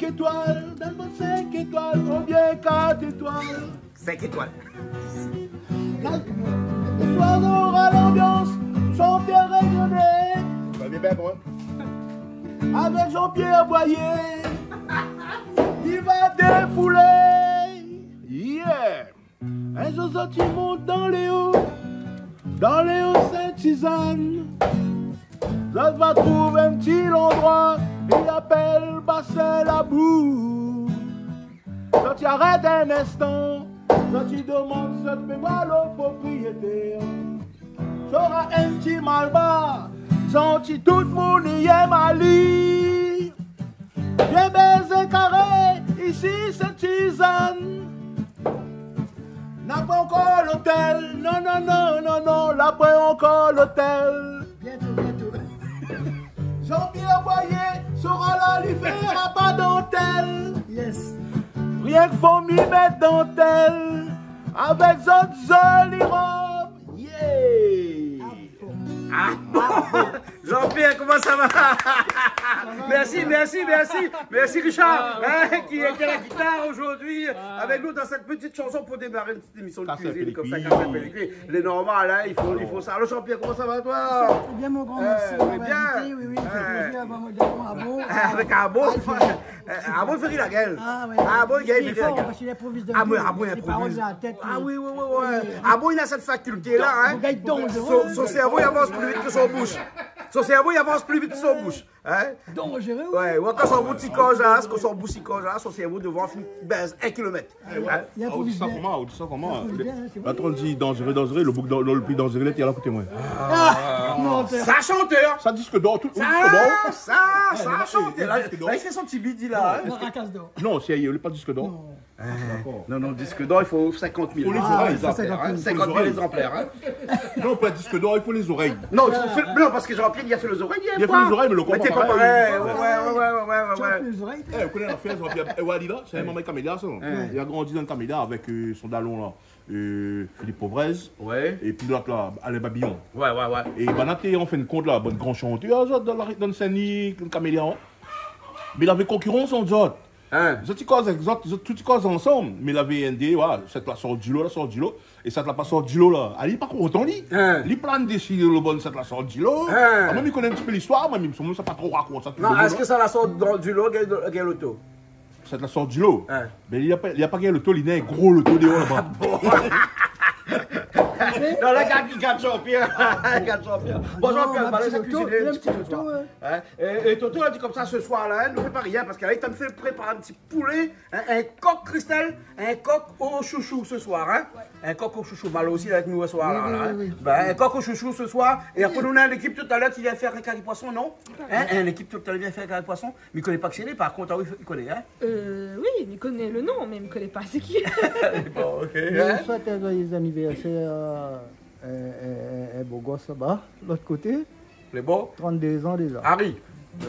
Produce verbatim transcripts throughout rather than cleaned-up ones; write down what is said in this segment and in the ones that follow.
étoil, donn amoin sink étoil, oubien kat étoil. Sink étoil. La, le soir, nora l'ambiance, Jean-Pierre Régnier. Sa va bien, bon, hein ? Avèk Jean-Pierre Boyer, li va défoulé. Yeah. In zour zot i mont dan léo, dan léo Sint-Sizane. Zot va trouv in ti landroi, i apèl Basin Labou. Zot i arèt in instan, zot i domann si zot i pé voir lo propriétèr. Sora in ti malbar, santi tout moun i yèm ali. Bien bèzé karé, isi Sint-Sizane. Na pa ankor lotèl, non, non, non, non, non, la pa ankor lotèl. Bientôt, bientôt. Jean-Pierre Boyer sora la, li fera pa dantèl. Yes. Rienk fanm i mèt dantèl avèk zot zoli rob. Yeah. Ah bon. Jean-Pierre, comment ça va ? Merci, merci, merci. Merci Richard, hein, qui était à la guitare aujourd'hui avec nous dans cette petite chanson pour démarrer une petite émission de cuisine comme ça, Café Périclé. Café Périclé. Lé normal, hein, il faut, il faut ça. Alors Jean-Pierre, comment ça va toi ? Ça va très bien, mon grand, merci. Euh, oui, bien. Oui, oui, ça fait plaisir, bon, bon, bon. Avec un bon. Ah, il fait Euh, ah bon, i fé ri la gèl. Ah, ouais. Ah bon, i fé ri la gèl. Li lé for, parske li inproviz de tout. Ah, bon, i inproviz. Lé parol dan la tèt, ah, oui, oui, oui, oui. Oui, oui. Ah bon, li na sèt fakilte-la, hein. Lo gars i done. Son, son sèrvo i avans pli vit ke son boush. Son sèrvo i avans pli vit ke son boush, hein. Danzéré, oui. Ouais, ouais, kan son boush i koz la, kan son boush i koz la, son sèrvo dovan fine bèz in kilomèt. Hein. Li inproviz bien. Ah, ou di sa koman, ou di sa koman ? Li inproviz bien, hein, sé vré. Atann, di danzéré, danzéré, lo boug dan-, lo pli danzéré, li lé la koté moin. Ah, non, sa shantèr. Sa disk d'or, tout, sa, sa, sa shantèr. La, la, li fé son ti bidi la, hein. Non, rakas d'or. Non, sé, li lé pa disk d'or. Non. Ah, dakor. Non, non, disk d'or, i fo sinkant mil. Fo lé zorèy. Ah, sinkant mil égzanplèr, hein. Non, pa disk d'or, i fo lé zorèy. Non, i fo, non, parske Jean-Pierre, li la fé lé zorèy, li la fé lé zorèy, mé lo kor pa parèy. Ouais, ouais, ouais. Jean-Pierre, lé zorèy. Eh, ou koné lafèr, Jean-Pierre, eh, Walid la, sé in manmay kamélia, sa. Ouais. Li la grandi dan kamélia avèk, euh, son dalon la. Euh, Philippe Pauvrez. Ouais. Épi lot la, Alain Babillon. Ouais, ouais, ouais. É banna té, an fin d'kont la, bann gran shantèr, ah, zot, dan la, dan Sin-Dni, kamélia, hein. Mé lavé konkirans ant zot. Hein. Zot i koz, zot, zot tout i koz ansanm. Mé lavé inn dé, ouais, sèt la sort dilo, la sort dilo. É sèt la pa sort dilo la. Ah, li lé pa kontan, li. Hein. Li plane dési lo bann sèt la sort dilo. Hein. Ah, moin, mi koné in ti pé listoir, moin, mé mi sa pa tro rakont sa. Non, èske sèt la sort dilo, gingn, gingn loto ? Sèt la sort dilo. Hein. Bin, li la pa, li la pa gingn loto, li néna in gro loto déor laba. Ah bon ? Non, la, gard, gard Jean-Pierre. Gard Jean-Pierre. Bon, non, Jean-Pierre, ma ti loto, kuiziné in ti pé, in ti loto, ce soir. Hein ? É, é Toto la di konmsa, ce soir la, hein, nou fé pa rien, parske la, li té fé prépar in ti poulé, hein, in kok, Christelle, in kok o shoushou ce soir, hein. Ouais. In kok o shoushou, Malo osi avèk nou ce soir la, hein. Oui, oui, oui. Bin, in kok o shoushou ce soir. É apré, nou néna lékip talèr ki vien fé in kari poison, non ? Hein, in lékip talèr vien fé in kari poison. Mi koné pa kisa i lé, par kont, ah oui, mi koné, hein. Euh, oui, mi koné le nom, mé mi koné pa sé ki. Bon, ok, hein. Mé swèt in joyeux anniversaire, euh, euh, euh, euh, beau gosse là-bas, l'autre côté. Lé bon. Trente-deux ans déjà. Harry.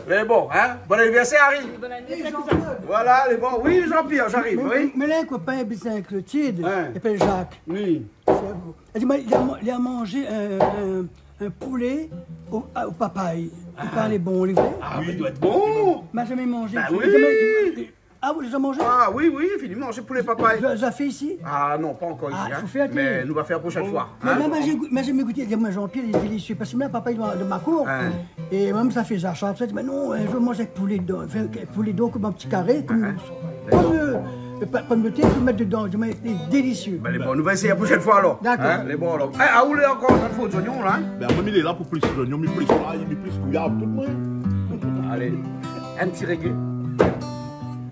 Lé bon, hein. Bon anniversaire, Harry. Bon anniversaire, cousin. Voilà, lé bon. Oui, Jean-Pierre, j'arrive, oui. Mé, mé la, in kopin i abit Sainte-Clotilde, ouais, i apèl Jacques. Oui. Sé a vous. Li la di, moin, li la man-, li la manzé in, in, in poulé o, a, o papay. Ah. Li parl bon, li fé. Ah, mé i doi èt bon. Ma zamé manzé. Bin oui. Zamé, ah, ou la zamé manzé ? Ah oui, oui, fini manzé poulé papay. Zot, zot la fé isi ? Ah non, pa ankor isi, hein. Ah, i fo fé, mé nou va fé la proshèn foi. Mé, hein, mé, bon. Moin, moin, mi gout, moin, mi gout, li la di, moin, Jean-Pierre, lé délisié. Parske moin, papa, li lé de Mako. Hein. É moin, sa fé sa, sa, mi di, mé non, euh, mi vé manzé avèk poulé dedan. Fé, poulé dedan, konm in ti karé, konm, hein, hein, konm, euh, pa, pom de tèr, ou mèt dedan, mi di, mé lé délisié. Bin, lé bon, nou va éséyé la proshèn foi, alor. Dakor. Hein, lé bon, alor. Eh, ah, ou lé ankor antrin fé zoignon, la, hein ? Bin, moin, mi lé la pou plis zoignon, mi plis lay, mi plis gouyav, tout, moin. Alé, in ti reggae.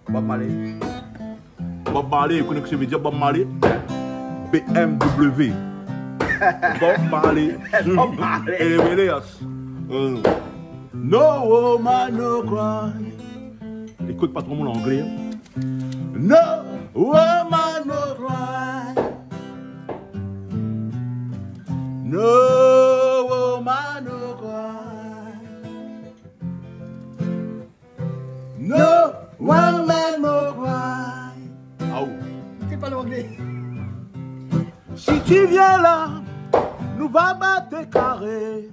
Bob Marley. Bob Marley, ou koné kosa i vé dir Bob Marley ? B M W. Bob Marley. Bob Marley. Sur L V D S. Euh, no woman no cry. Ékout pa tro mon anglé, hein. No woman no cry. No woman no cry. No woman no cry. Aou. Sé pa l'anglé. Si ti vien la, nou va bat karé.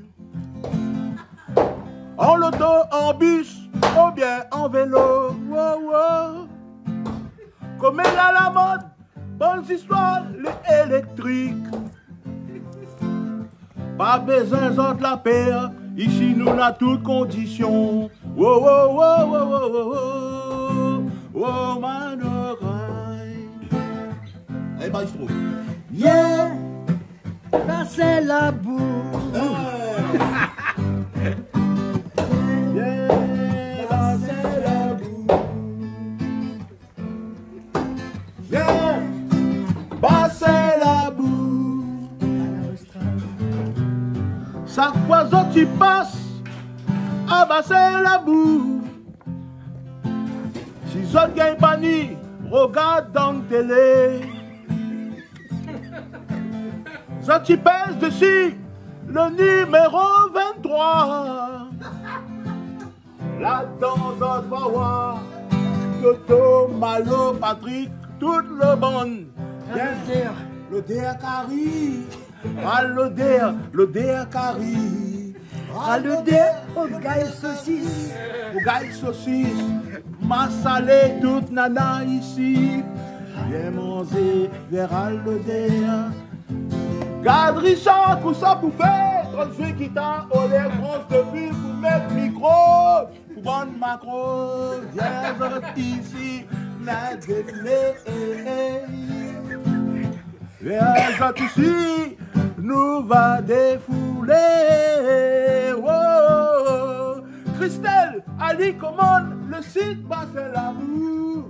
An loto, an bis, oubien an vélo. Wo, wo. Koméla la mod, bann zistoir lé éléktrik. Pa bézoin zot la pèr, isi nou na tout kondision. Wo, wo, wo, wo, wo, wo, wo. Wo, manoray. Alé, maestro. Vien, pas la bou. Ah. Vien, pas la bou. Vien, pas la bou. Shak foi zot i pas, a, pas la bou. Si zot gingn pa ni, rogard dan télé. Zot i pèz dési le niméro vingt-trois. Ladan zot va oir Toto, Malo, Patrick, tout le bann. Vien. Lodèr. Lodèr kari. A, lodèr, lodèr kari. A, lodèr rougay sosis. Rougay sosis. Masalé, tout nana isi. Vien manzé, vien a lodèr. Gard Richard, kosa pou fé, transfé gitar, olé, bransh de fil pou mèt mikro, pou bann makro, vien zot isi, na défilé. Vien zot isi, nou va défoulé. Wo, Christelle, Ali komann le sit Bassin Lamour.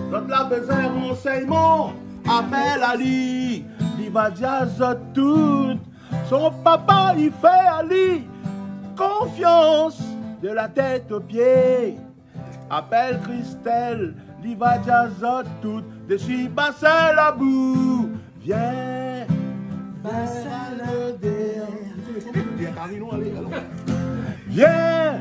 Zot la bézoin ransèyman, apèl Ali, li va dir azot tout. Son papa i fé Ali konfians de la tèt o pié. Apèl Christelle, li va dir azot tout. Dési Bassin Lamour, vien. Bassin Lamour. Vien.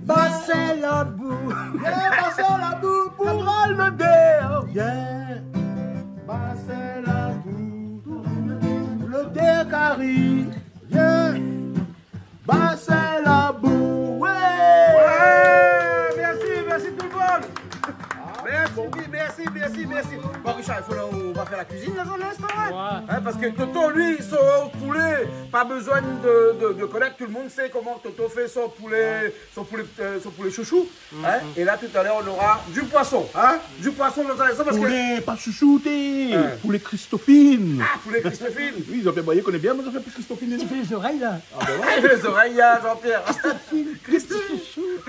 Bassin Lamour. Vien, Bassin Lamour pou a lodèr. Vien. Bassin Lamour. Lodèr kari. Vien. Bassin Lamour. Wé. Wé, mèrsi, mèrsi tout le monde. Mèrsi, mèrsi, mèrsi, mèrsi. Bon, Richard, i fo la, nou va fé la kuizine la, dan in instan, in. Wé. In, parske Toto, li, son poulé, pa bézoin de, de, de koné, tout le monde i koné koman Toto i fé son poulé, son poulé, euh, son poulé shoushou, in. É la, talèr, nou nora du poisson, in. Du poisson dan in instan, parske... Poulé pa shoushou, té. In. Poulé Christophine. A, poulé Christophine. Oui, Jean-Pierre Boyer i koné bien, moin, Jean-Pierre Christophine. Ti fé zorèy la. A, bin wé. Lé zorèy, in, Jean-Pierre. Christophine, Christophine. Shoushou.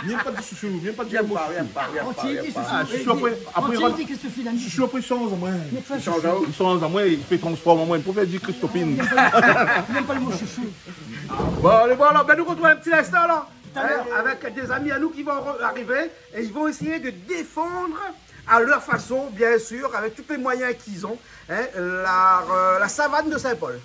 Vien pa di shoushou, vien pa di shoushou. Vien pa, vien pa, vien pa, vien pa. Antié i di shoushou. A, shoushou, apré, apré, Antié i di Christophine, Annie. Shoushou, apré, i shanz amoin. Mé pa shoushou. I shanz amoin, i fé transform amoin. Pou fé di Christophine. Non, li èm pa le, li èm pa le mo shoushou. Bon, alé, voilà, bin, nou artrouv in ti instan la. Talèr. In, avèk dé zami anou ki va re-, arivé é i sa éséy défann a lèr fason, biensir, avèk tout lé moiyin k'i zon, in, la, euh, la savane de Saint-Paul.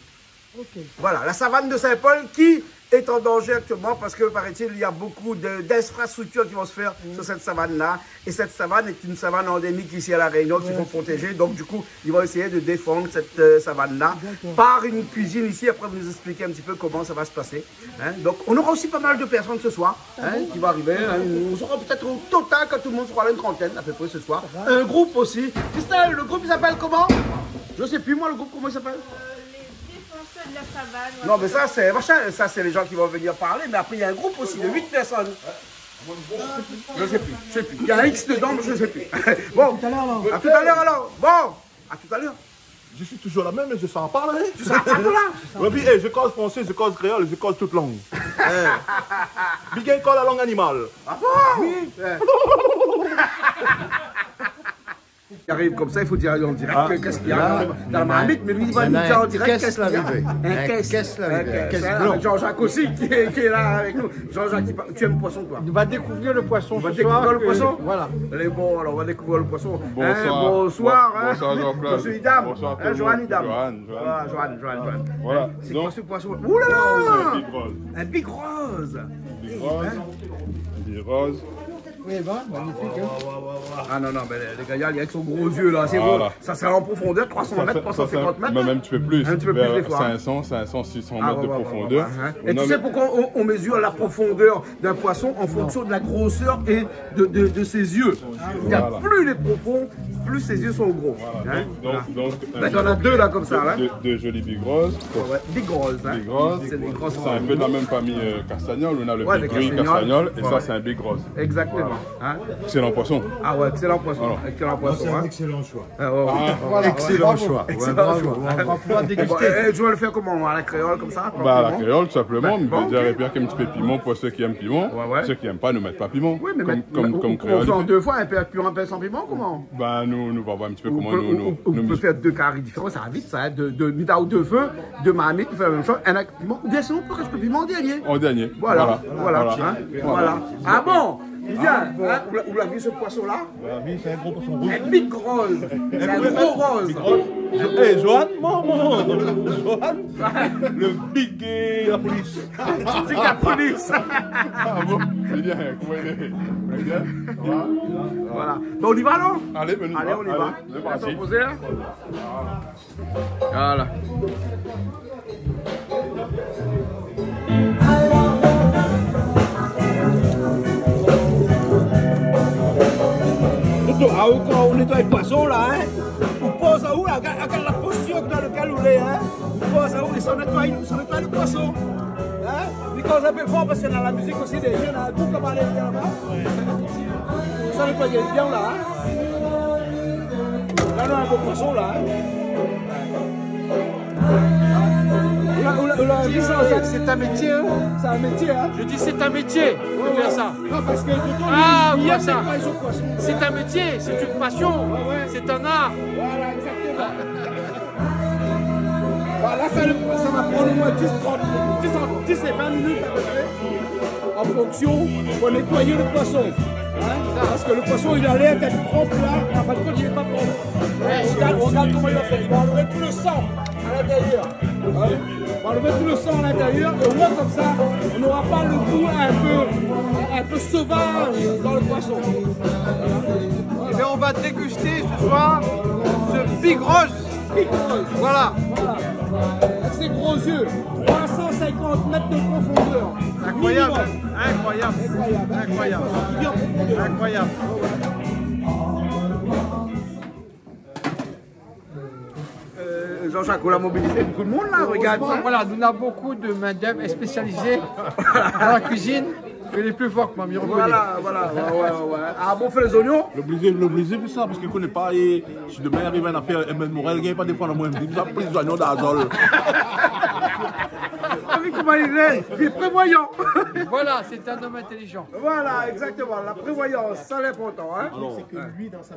Ok. Voilà, la savane de Saint-Paul qui est en danger actuellement parce que, paraît-il, il y a beaucoup de, d'infrastructures qui vont se faire sur cette savane-là. Et cette savane est une savane endémique ici à La Réunion qu'il faut protéger. Donc, du coup, ils vont essayer de défendre cette, euh, savane-là par une cuisine ici. Après, vous nous expliquez un petit peu comment ça va se passer. Hein ? Donc, on aura aussi pas mal de personnes ce soir, hein, qui vont arriver, hein. On sera peut-être au total, quand tout le monde sera là, une trentaine à peu près ce soir. Un groupe aussi. Christelle, le groupe, il s'appelle comment ? Je sais plus, moi, le groupe, comment il s'appelle ? Défenseurs de la savane, ou un truc comme ça. Non, mais ça, c'est machin. Ça, c'est les gens qui vont venir parler. Mais après, il y a un groupe aussi de huit personnes. Je sais plus, je sais plus. Il y a un X dedans, mais je sais plus. Bon, à tout à l'heure, alors. Bon, à tout à l'heure. Je suis toujours là même et je sors pas là, hein. Tu sors pas, toi, là ? Ouais, puis, eh, je cause français, je cause créole, je cause toute langue. Eh. Big Ink call la langue animale. Ah bon ? Oui. Eh. Il arrive comme ça, il faut dire en direct qu'est-ce qu'il y a dans la marmite, mais lui, il va nous dire en direct qu'est-ce qu'il y a. Un caisse, là, un caisse blanc. Avec Jean-Jacques aussi, qui est, qui est là avec nous. Jean-Jacques, tu aimes le poisson, toi ? On va découvrir le poisson ce soir. On va découvrir le poisson ? Voilà. Allez, bon, alors, on va découvrir le poisson. Bonsoir. Hein, bonsoir, hein. Bonsoir, Jean-Claude. Monsieur Idam. Bonsoir, tout le monde. Hein, Johan Idam. Johan, Johan. Voilà, Johan, Johan, Johan. Voilà. C'est quoi ce poisson ? Ouh là là ! Un big rose. Un big rose. Big rose. Hein ? Big rose. Eh ben, magnifique, hein. Ah non, non, mais le, le gayar, il est avec son gros yeux, là, c'est beau. Voilà. Ça sera en profondeur, trois cents mètres, trois cent cinquante mètres, même un petit peu plus, hein. Un petit peu plus, des fois. Cinq cents, cinq cents, six cents mètres de profondeur. Ah ouais, ouais, ouais, ouais, hein. Et tu sais pourquoi on, on mesure la profondeur d'un poisson en fonction de la grosseur et de, de, de ses yeux. Voilà. Plus il est profond, plus ses yeux sont gros. Hein ? Voilà. Donc, donc, donc, euh, deux, là, comme ça, deux, hein. Deux, deux jolies big roses. Ouais, ouais. Big rose, hein. Big rose. C'est des grosses roses. C'est un peu de la même famille, euh, castagnol. On a le big green castagnol et ça, c'est un big rose. Ouais, ouais. Exactement. Voilà. Hein ? Excellent poisson. Ah ouais, excellent poisson. Voilà. Excellent poisson, hein. Non, c'est un excellent choix. Ah, ouais, ouais. Ah, voilà, ouais. Excellent choix. Bravo. Excellent choix. Ouais, bravo. On va pouvoir déguster. Bon, euh, tu vas le faire comment, à la créole, comme ça, tranquillement ? Bah, à la créole, tout simplement. Bah, bon, ok. Mais je dirais, et puis, avec un petit peu de piment pour ceux qui aiment piment. Ouais, ouais. Ceux qui aiment pas, ne mettent pas piment. Oui, mais, comme, mais, comme, ou, comme ou, créole, on fait en deux fois, un peu avec piment, un peu sans piment, comment ? Bah, nous, nous va voir un petit peu comment nous, nous, nous, ou peut faire deux caris différents, ça va vite, ça, hein, deux, deux, mi-tan ou deux feux, deux marmites, on fait la même chose, un avec piment, ou bien sinon, on peut rajouter le piment en dernier. En dernier. Voilà, voilà, hein, voilà. Voilà. Ah bon ? Bien, hein, ou la, ou la vu ce poisson-là ? Ou la vu, c'est un gros poisson rouge. Un big rose. Un gros rose. Big rose. Eh, Johan, maman. Johan, le big, euh, la police. Big la police. Ah bon, c'est bien, comment il est ? Bien. Voilà. Voilà. Ben, on y va, non ? Allez, ben, on y va. Allez, on y va. Allez, c'est parti. Reste posé, hein. Voilà. Toto, ah, ou, kan ou nétoy poisson la, hein, ou poz aou, agard, agard la postir dan lakèl ou lé, hein. Ou poz aou, é sa nétoy, sa nétoy le poisson. Hein ? Mi koz in pé for parske na la mizik osi dèrièr, na in group laba, lé bien laba. Sa nétoy bien la, hein. La, na in bo poisson la, hein. Ou la, ou la, ou la vi sa, Jean-Jacques, c'est un métier, hein. C'est un métier, hein. Je dis, c'est un métier de faire ça. Ouais, ouais. Non, parce que Toto, ah, lui, il aime sa. C'est un métier, c'est une passion, ouais, ouais, c'est un art. Voilà, exactement. Voilà, ça, le, ça va prendre au moins dix, trente minutes, dix, dix et vingt minutes à peu près, en fonction, pour nettoyer le poisson. Hein ? Parce que le poisson, il a l'air d'être propre là, en fin de compte, il est pas propre. Hein ? Regarde, regarde comment il va faire. Il va enlever tout le sang à l'intérieur. Hein ? On va enlever tout le sang à l'intérieur, et au moins comme ça, on n'aura pas le goût un peu, un peu sauvage dans le poisson. Voilà. Eh bien, on va déguster ce soir ce big rose. Voilà. Voilà. Avec ses gros yeux. Trois cent cinquante mètres de profondeur. Incroyable. Minimum. Incroyable. Incroyable. Incroyable. Incroyable. Euh, Jean-Jacques, ou la mobilisé bonpé de moun la, regard sa. Heureusement, voilà, nou na bonpé de main-d'œuvre spécialisée dans la cuisine. Il est plus fort que moi, mi rekoné. Voilà, voilà, ouais, ouais, ouais. Ah bon, fé lé zoignon ? Lé oblizé, lé oblizé fé sa, parske li koné pa, é si demin i ariv in afèr, Emmanuel Morel i gingn pa défann amoin, mi di sa, plis zoignon dan la zol. Ah, mé koman li lé, li lé prévoyant. Voilà, c'est un homme intelligent. Voilà, exactement, la prévoyance, sa lé inportan, hein. Alors,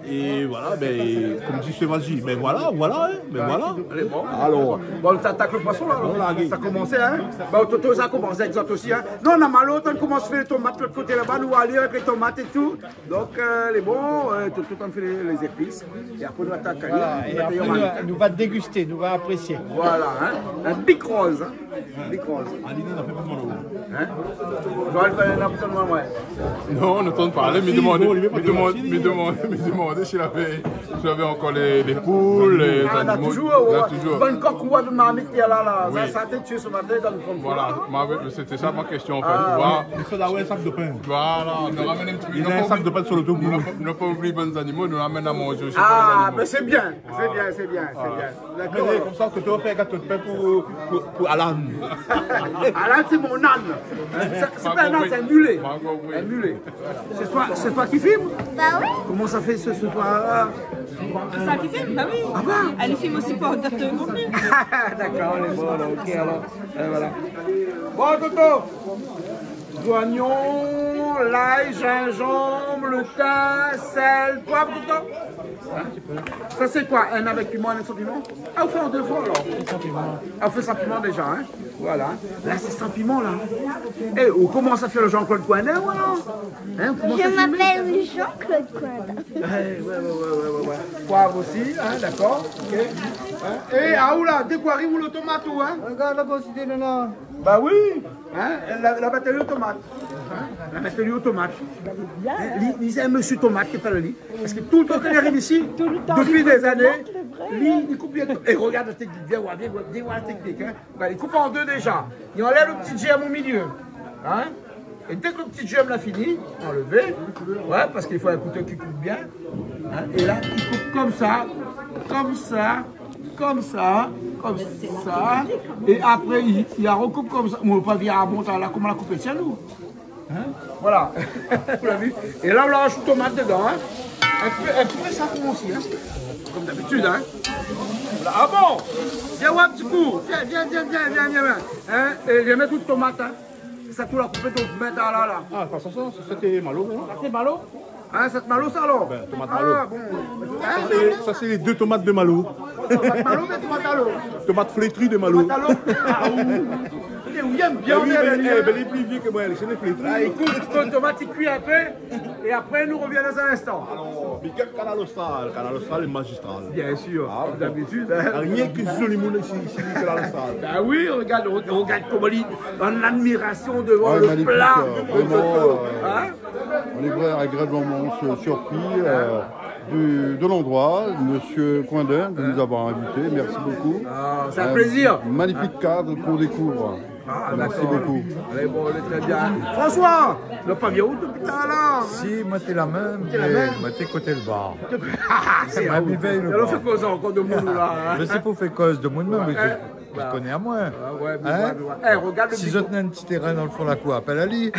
et voilà, ben, comme dit Chevalier, ben voilà, voilà, hein, ben voilà. Allez, bon. Alors. Bon, nou atak le poisson la, alor. Voilà, sa la komansé, hein. Bon, Toto, sa la komansé, égzak osi, hein. Non, non, mé alor, atann, koman i fé lé tomat lot koté laba, nou alé avèk lé tomat é tout. Donk, euh, lé bon, euh, Toto, atann, fé lé, lé zépis. É apré, nou atak, hein. Voilà, é apré, nou, nou va dégusté, nou va aprésié. Voilà, hein. In big rose, hein. Big rose. Hein ? Joël, fé in apétitman, ouais. Non, nou atann parlé, mi demandé, mi demandé, mi demandé si lavé, si lavé ankor lé, lé poul, lé zanimo. Ah, nou na toujour, ouais. Nou na toujour. Bann kok ou bann marmit, la, la. Oui. Sa, sa té tié se matin, dan le fon. Voilà, ma, sété sa mon késtion, an fèt. Ah, oui. Voilà, nou ramèn in ti pé. Nou na pa, nou na pa oubli bann zanimo, nou ramèn a manzé osi pou lé zanimo. Ah, ben, sé bien, sé bien, sé bien, sé bien. Voilà. D'accord. Mé konmsa, ou pé fé in gato d'pin pou, pou, pou Alan. Alan, c'est mon âne. C'est, c'est pas un âne, c'est un mulet. Ma konpri. Un mulet. C'est toi, c'est toi qui filme ? Bah oui. Comment ça fait ce, ce soir-là ? C'est ça qui filme, bah oui. Ah bah. Elle filme aussi pour d'autres contenus. D'accord, on est bon, là, ok, alors. Euh, voilà. Bon, Toto. Zoignon, lay, zinzanm, le tin, sèl, poiv, Toto. Hein ? Sa sé koi ? In avèk piman, in san piman ? Ah, ou fé an dé foi alor ? San piman. Ah, ou fé san piman déza, hein ? Voilà. La, sé san piman, la. Eh, ou komans a fé le Jean-Claude Coindin, ou alor ? Hein, ou komans a filmé ? Je m'appelle Jean-Claude Coindin. Eh, ouais, ouais. Poiv osi, hein, d'accord, ok. Hein ? Eh, ah, ou la, dékoi, ri ou le tomat, ou, hein ? Regarde la quantité, non, non. Bah oui. Hein ? La, la batri otomat. Hein ? La batri otomat. Hein ? Li, li sé in mésyé tomat ki lé pa la li. Parske toultan kan li ariv isi, dopi dé zané, li, li koup bien. É rogard la téknik, vien voir, vien voir, vien voir la téknik, hein. Bin, li koup an dé déza. Li anlèv lo ti zèrm o milié. Hein ? É dèk lo ti zèrm la fini, anlévé, ouais, parske i fo in kouto ki koup bien. Hein ? É la, li koup konmsa, konmsa, konmsa, konmsa. É apré, li, li arokoup konmsa. Mwin la pa vi a bon, la, koman la koup, tienn, nou. Hein ? Voilà. Ou la vi ? É la, ou la razout tomat dedan, hein. In pé, in pé sa osi, hein. Konm dabitid, hein. Voilà. Ah bon ? Vien voir in ti kou. Vien, vien, vien. Hein ? É li la mèt tout tomat, hein. Sa tout la koupé, donk, mèt la, la, la. Ah, pa sa, sa, sa, sé malo, non ? Sa, sé malo ? Hein, sé malo, sa, alor ? Bin, tomat malo. Ah, bon. Hein ? Sa, sé, sa, sé lé dé tomat de malo. Tomat malo, mé tomat alo. Tomat flétri de malo. Tomat alo. Ah, ou, ou yèm bien, é oui, mé, mé, é, bin, li lé pli vié ke mwin, sé lé flétri. Ah, ékout, ékout, tomat, i kui in pé, é apré, nou rovien dan in instan. Alor, big up Kanal Austral. Kanal Austral lé mazistral. Bien sir, ah, konm dabitid, hein. Rien ke zoli moun isi, isi, Kanal Austral. Bin oui, rogard, rogard koman li, an admirasion dovan lo pla. Ouais, magnifique, euh, vraiment, euh, hein ? On est vra-, agréablement su-, surpris, euh, du, de l'endroit, monsieur Coindin, de nous avoir invités. Merci beaucoup. Ah, c'est un plaisir. Un magnifique cadre qu'on découvre. Ah, merci beaucoup. D'accord. Lé bon, lé trè bien. François, nou la pa vi aou dopi talèr la, hein ? Si, mwin té la mèm, mé mwin té koté lo bar. Ah, sé vré. Alor, fé kosa ankor de moun la, hein ? Mé sé pou fé koz de moun, non, mé je, je connais à moi. Ah ouais, mé ouais, mé ouais. Hein ? Eh, rogard lo biko. Si zot néna in ti térin dan lo fon la kour, apèl ali.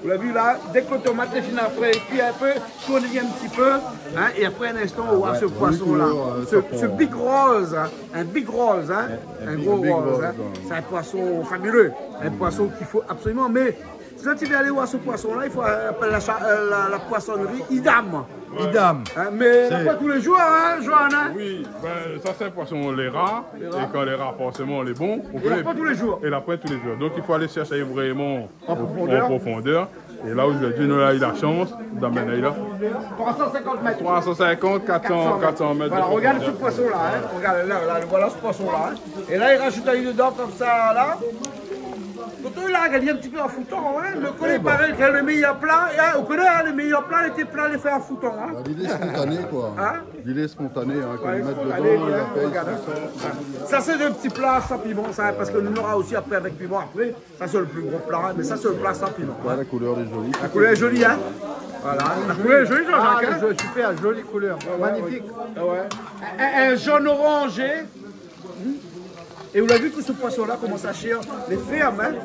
Ou la vi la, dèk lo tomat lé fine, apré, kui in pé, tourn in ti pé, hein, é apré in instan, ou va voir se poison la. Ah ouais, oui, euh, se, sa se pran. Big roz, hein, in big roz, hein, in gro roz, hein. In, in big, big roz, hein. Sé in poison fabuleux, in poison k'i fo absoliman, mé si ou vé alé voir se poison la, i fo, euh, apèl la cha-, euh, la, la poisonnerie Idam. Idam. Hein, mé la pa tou lé zour, hein, Johan, hein ? Oui, bin, sa sé in poison lé rar. Lé rar. É kan lé rar, forséman, lé bon. É la pa tou lé zour. É la pa tou lé zour. Donk, i fo alé shèrsh vréman an profondèr. An profondèr. É la, zordi, nou la u la shans d'amèn ali la. Troi san sinkant mèt. Troi san sinkant, kat san, kat san mèt de profondèr. Kat san mèt. Voilà, rogard se poison la, hein. Rogard la, la, voilà se poison la, hein. É la, i razout ali dedan konmsa, la. Tonton, li la gingn in ti pé an foutan, hein. Mé koné parèy ke lo méyèr pla, hein, ou koné, hein, lo méyèr pla, lété pla lé fé an foutan, hein. Bah, l'idée spontanée, quoi. Hein ? L'idée spontanée, hein, kan i mèt dedan, i apèy, rogard, hein. Sa, sé dé ti pla san piman, sa, hein, parske nou nora osi apré avèk piman, apré. Sa, sé lo pli gro pla, hein, mé sa, sé lo pla san piman, hein. Ouais, la couleur est jolie. La couleur est jolie, hein. Voilà. La couleur est jolie, Jean-Jacques, hein. Ah, super, jolie couleur. Ouais, ouais, magnifique. Ouais. Ah ouais. In, in, in zone orangé. É ou la vi ke se poison la i komans a shèr, lé fèrm, hein.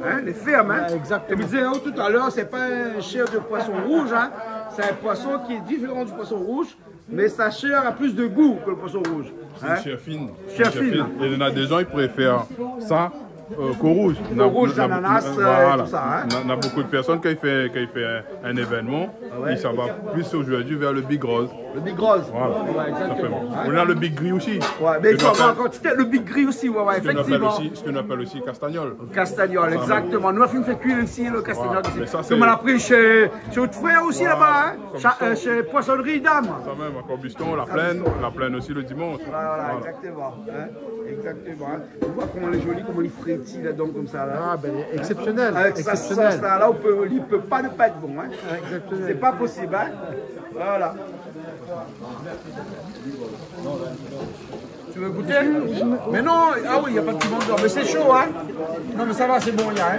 Hein, lé fèrm, hein. Ouais, exactement. É mi dizé aou talèr, sé pa in shèr de poison rouz, hein. Sé in poison ki lé diféran du poison rouz, mé sa shèr la plis de gou ke lo poison rouz. Sé in shèr fine. Shèr fine. É néna dé zan i préfèr sa, euh, ke rouz. Ke rouz, na, na, ananas, euh, voilà, tousa, hein. Na, na bonpé de pèrsone ki fé, ki fé in, in évènman, ah ouais, i sava plis zordi vèr lo big roz. Lo big roz. Voilà. Ouais, exactement. Ou na lo big gri osi. Ouais, mé i fo avoir an kantité, lo big gri osi, ouais, ouais, éfèktivman. Sak nou apèl osi, sak nou apèl osi kastagnol. Kastagnol, exactement. Nou la fine fé kui osi lo kastagnol isi. Voilà. Mé sa, sé konm nou la pri shé, shé out frèr osi laba, hein. Voilà, konm sa. Shé, euh, shé Poisonnerie Idam. Sa mèm, a Corbiston, La Plaine, La Plaine osi lo dimansh. Voilà, voilà, exactement, hein. Exactement, hein. Ou voi koman lé zoli, koman li fréti ladan konmsa la. Ah, bin, eksépsionèl. Avèk sa sos la, la, ou pé, li pé pa ne pa èt bon, hein. Ah, eksépsionèl. Sé pa posib, hein. Voilà. Tu veux goûter ? Mais non, ah oui, y a pas de piment dedans, mais c'est chaud, hein. Non, mais ça va, c'est bon, il y a, hein.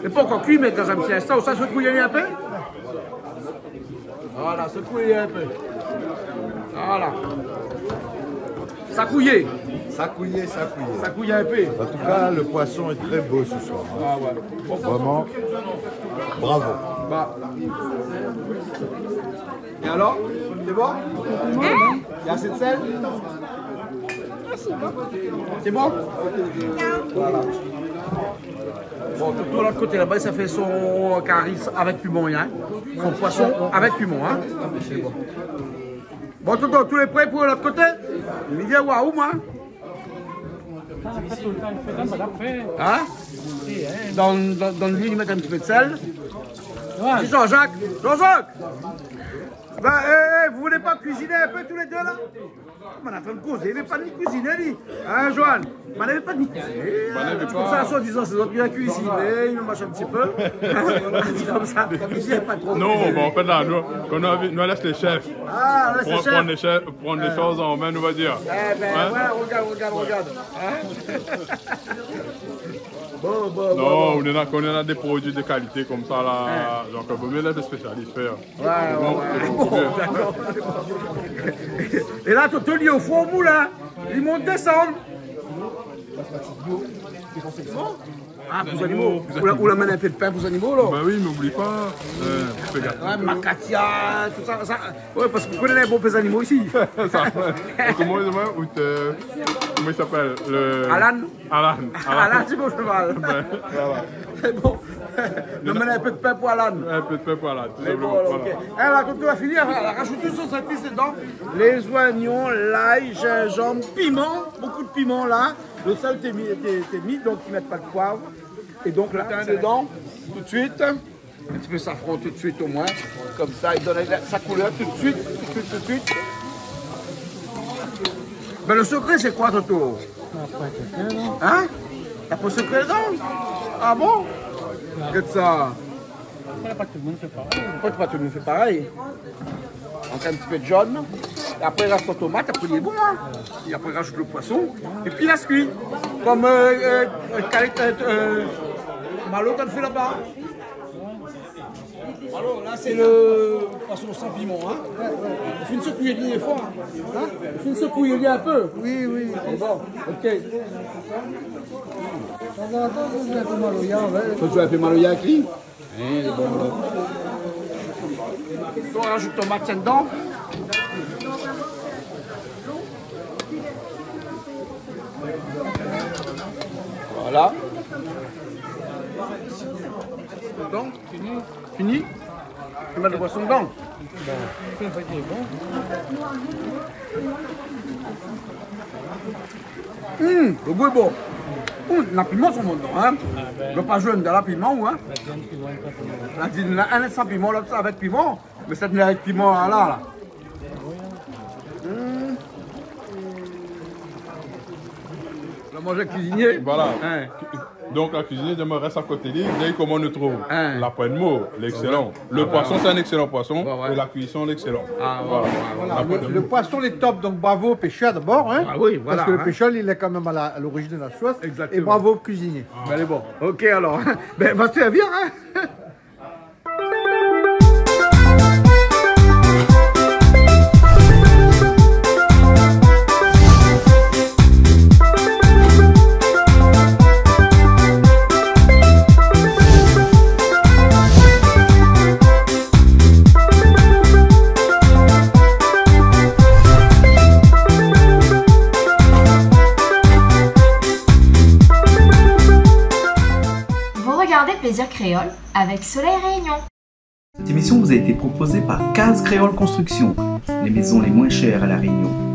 Lé pankor kui, mé dan in ti instan, sa, sekouy in pé. Voilà, sekouy in pé. Voilà. Sakouy. Sakouy, sakouy. Sakouy in pé. En tout cas, le poisson est très beau ce soir. Ah ouais. Vraiment, bravo. Bah. Et alors, c'est bon ? Hein ? Il y a assez de sel ? Ah, c'est bon. C'est bon ? Voilà. Bon, Toto, de l'autre côté là-bas, ça fait son cari avec piment, hein. Son poisson avec piment, hein. C'est bon. Bon, Toto, tout est prêt pour l'autre côté ? Li vien oir ou, mwin ? Hein ? Donn, donn, donn li, li mèt in ti pé de sèl. Ouais. Dis Jean-Jacques. Jean-Jacques ! Ben, eh, eh, vous voulez pas cuisiner un peu tous les deux là ? Mé la fé in kozé, mé pa ni kuiziné, li. Hein, Johan ? Mé la pa ni kuiziné. Mé la pa. Konmsa, soi-dizan, sé zot ki la kuiziné, i marsh in ti pé. Di konmsa, kuiziné pa tro. Non, mé an fèt, la, nou, kan nou invi-, nou lès lé shèf. Ah, lès lé shèf. Pran, pran lé shèf, pran lé shoz an min, nou va dir. Eh ben, ouais, regarde, regarde, regarde. Hein ? Bon, bon, bon, bon. Non, nou néna, kan nou néna dé produi de kalité konmsa, la, donk, vo mié lès lé spésialis fé. Ouais, ouais, ouais. Bon, bon, bon. Bon, dakor. É la, Toto, li lé o four, moulin. Li mont, désann. Bon. Ah, pou zanimo. Pou zanimo. Ou la, ou la amenn in pé de pin pou zanimo, la ? Bah oui, mé oubli pa. Euh, fé gaf. Ouais, makatia, tout sa, sa. Ouais, parske ou koné lé bon pé zanimo isi. Sa, ouais. Koman, koman, ou té, koman i apèl, le Alan ? Alan, Alan. Alan, sé bon, sé mal. Ben, voilà. Sé bon. Nou amenn in pé de pin pou Alan. In pé de pin pou Alan, tou sinploman. Mé bon, alor, voilà. OK. Eh, la, kan ou la fini, la, la rajout tout son zépis dedan. Lé zoignon, lay, zinzanm, piman, bonpé de piman, la. Le sèl té mi, té, té mi, donk i mèt pa de poiv. É donk la, dedan, tout de suite. In ti pé safran tout de suit, omoin. Konmsa, i donn la, sa koulèr tout de suit, tout de suit, tout de suit. Bin, le sekré, sé koi, Toto ? Na poin sekré, non ? Hein ? Na poin sekré, non ? Ah bon ? Non. Gèt sa. Apré, pa tout le moun i fé parèy. Apré, pa tout le moun i fé parèy. Donk, in ti pé de zone. É apré, i rès la tomat, apré, lé bon, hein. É apré, rajout le poison. Épi, lès kui. Konm, euh, euh, euh, Malo, kan i fé laba. Alor, la, sé le poison san piman, hein. Ou fine sekouy ali défoi, hein. Ou fine sekouy ali in pé. Oui, oui. Bon, OK. Tanzantan, sa i fé in pé maloya, ouais. Sa i fé in pé maloya avèk li. Hein, lé bon, la. On rajout tomat dedan. Voilà. Donk, fini. Fini ? Ou mèt le poison dedan. Bin, sa i fé bon. Hum, le gou lé bon. Hum, na piman, son bon dedan, hein. Ah bin. Ou pa zoué dan la piman, ou, hein. La viann piman, pa piman. La viann, na inn san piman, lot sa avèk piman. Mé sa, avèk piman, la, la. Hum. La manzé kuizinié. Voilà. Hein. Donk, la kuizinié, mi rès a koté li, li di koman nou trouv. Hein. La poin de mor, lé ékselan. Le poison, sé in ékselan poison, ouais, ouais, é la kuison, lé ékselan. Ah, ouais, voilà. Voilà. La poin de mor. Le, le poison, lé top, donk bravo au pêcheur d'abord, hein. Ah oui, voilà, parce que le pêcheur, il est quand même à la, à l'origine de la chose. Exactement. Et bravo au cuisinier. Ah. Bin, lé bon. OK, alor. Bin, va sèrvir, hein. Vous regardez Plaisir Créole avec Soleil Réunion. Cette émission vous a été proposée par Case Créole Construction, les maisons les moins chères à La Réunion.